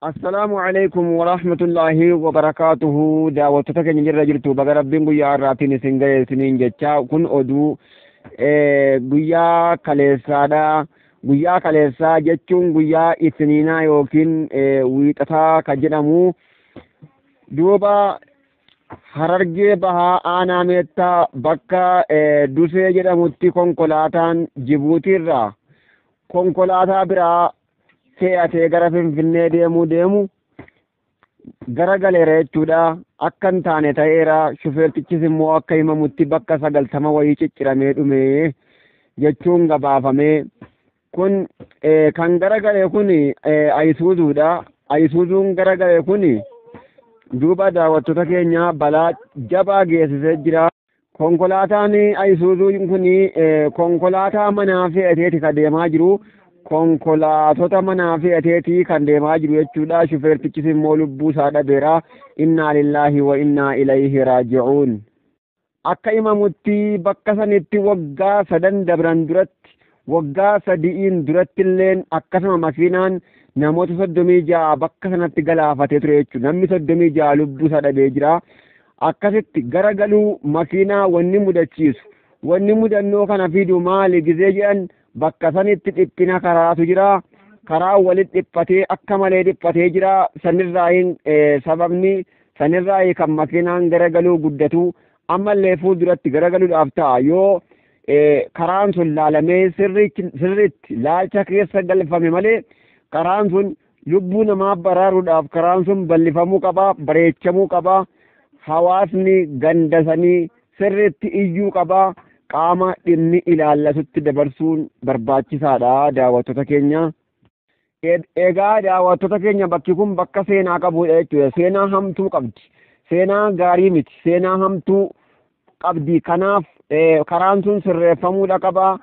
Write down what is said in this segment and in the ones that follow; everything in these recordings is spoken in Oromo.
Assalaamu alaikum warahmatullaahi wabarakaatuhu. Daawwattoota keenya jirra jirtu, baga Rabbiin guyyaa har'aatiin isin ga'e isiniin jecha. Kun oduu guyyaa kaleessaadha. Guyyaa kaleessaa jechuun guyyaa Isniinaa yookiin Wiixataa kan jedhamu. Duuba Harargee Bahaa, Aanaa Meettaa, bakka Dusee jedhamutti konkolaataan Jibuutiirraa konkolaataa biraa fe'atee gara Finfinnee deemuu deemu gara galeera jechuudha. Akka hin taane ta'eera. Shufeertichis immoo akka himamutti bakka 90 wayii cicciramee dhume jechuun gabaafame. Kun kan garagale kun Ayisuuzuudha. Ayisuuzuun garagale kun, duuba daawwattoota keenya, balaa jabaa geessisee jira. Konkolaataan Ayisuuzuun kun konkolaataa manaa fe'ateeti kan deemaa jiru. Konkolaatota manaa fe'ateeti kan deemaa jiru jechuudha. Shufeertichis immoo lubbuu isaa dhabeera. Innaa lillaahi wa innaa ilayhi raaji'uun. Akka himamutti bakka sanitti waggaa sadan dabran duratti, waggaa 3n duratti illeen akkasuma makiinaan namoota 36 bakka sanatti galaafatee ture jechuudha. Namni 36 lubbuu isaa dhabee jira. Akkasitti garagaluu makiinaa wanni mudachiisu, wanni mudannoo kana fidu maali gizee jedhan, bakka sanitti dhiphina karaatu jira. Karaa walitti dhiphatee, akka malee dhiphatee jira. Sanirraayin sababni sanirraayi kan makiinaan garagaluu guddatu. Ammallee fuulduratti garagaluudhaaf ta'a. Yoo karaan sun laalamee sirriitti laalcha keessa galfame malee, karaan sun lubbuu namaa baraaruudhaaf karaan sun bal'ifamuu qaba, bareechamuu qaba. Hawaasni ganda sanii sirriitti iyyuu qaba. Qaama dhimmi ilaallatutti dabarsuun barbaachisaadha, daawwattoota keenya. Egaa daawwattoota keenya, bakki kun bakka seenaa qabudha jechuudha. Seenaa hamtuu qabdi. Seenaa gaarii miti. Seenaa hamtuu qabdi. Kanaaf karaan sun sirreeffamuudha qaba.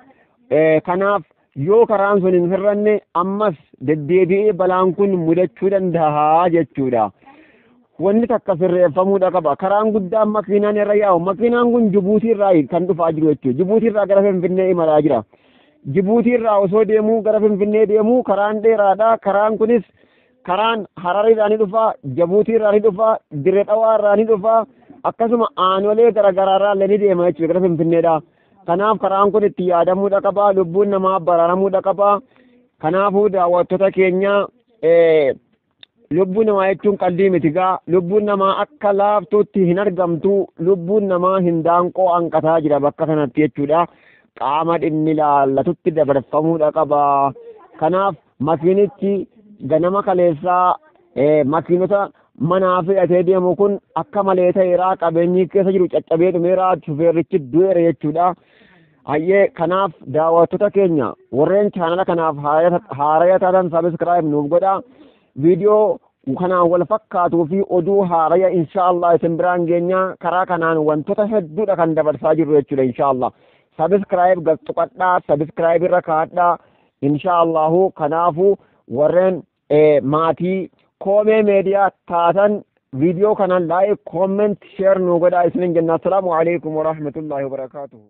Kanaaf yoo karaan sun hin sirranne, ammas deddeebi'ee balaan kun mudachuu danda'a jechuudha. Wanni takka sirreeffamuudha qaba. Karaan guddaan makiinaan irra yaa'u, makiinaan kun Jibuutii irraa kan dhufaa jiru jechuudha. Jibuutii irraa gara Finfinnee imalaa jira. Jibuutii irraa osoo deemuu gara Finfinnee deemuu, karaan dheeraadha. Karaan kunis karaan Hararii ni dhufa, Jibuutii irraa ni dhufa, Dirree Dhawaa irraa ni dhufa, akkasuma aanolee garaagaraa irraa illee ni deema jechuudha gara Finfinneedha. Kanaaf karaan kun itti yaadamuudha qaba. Lubbuun namaa baraaramuudha qaba. Kanaafuu daawwattoota keenya, lubbuu namaa jechuun qalbii miti gaa. Lubbuun namaa akka laaftuutti hin argamtu. Lubbuun namaa hin daanqoo hanqataa jira bakka kanatti jechuudha. Qaama dhimmi ilaallatutti dabarfamuudha qaba. Kanaaf makiinichi ganama kaleessaa makiinota manaa fe'atee deemu kun akka malee ta'eera. Qabeenyi keessa jiru caccabee dhumeera. Shufeerrichi du'eera jechuudha. Hayyee, kanaaf daawwattoota keenya, warreen chaanala kanaaf haaraya taatan, subscribe nuuf godhaa. Viidiyoo kanaan wal fakkaatuu fi oduu haaraya inshaallah isin biraan geenya. Karaa kanaan wantoota hedduudha kan dabarsaa jirru jechuudha inshaallah. Subscribe tuqadhaa, subscribe irra kaa'adhaa inshaallahu. Kanaafuu warreen maatii Koomee Meediyaa taatan, viidiyoo kanaan like, comment, share nu godhaa isinin jenna. Assalaamu alaikum warahmatullaahi wabarakaatuhu.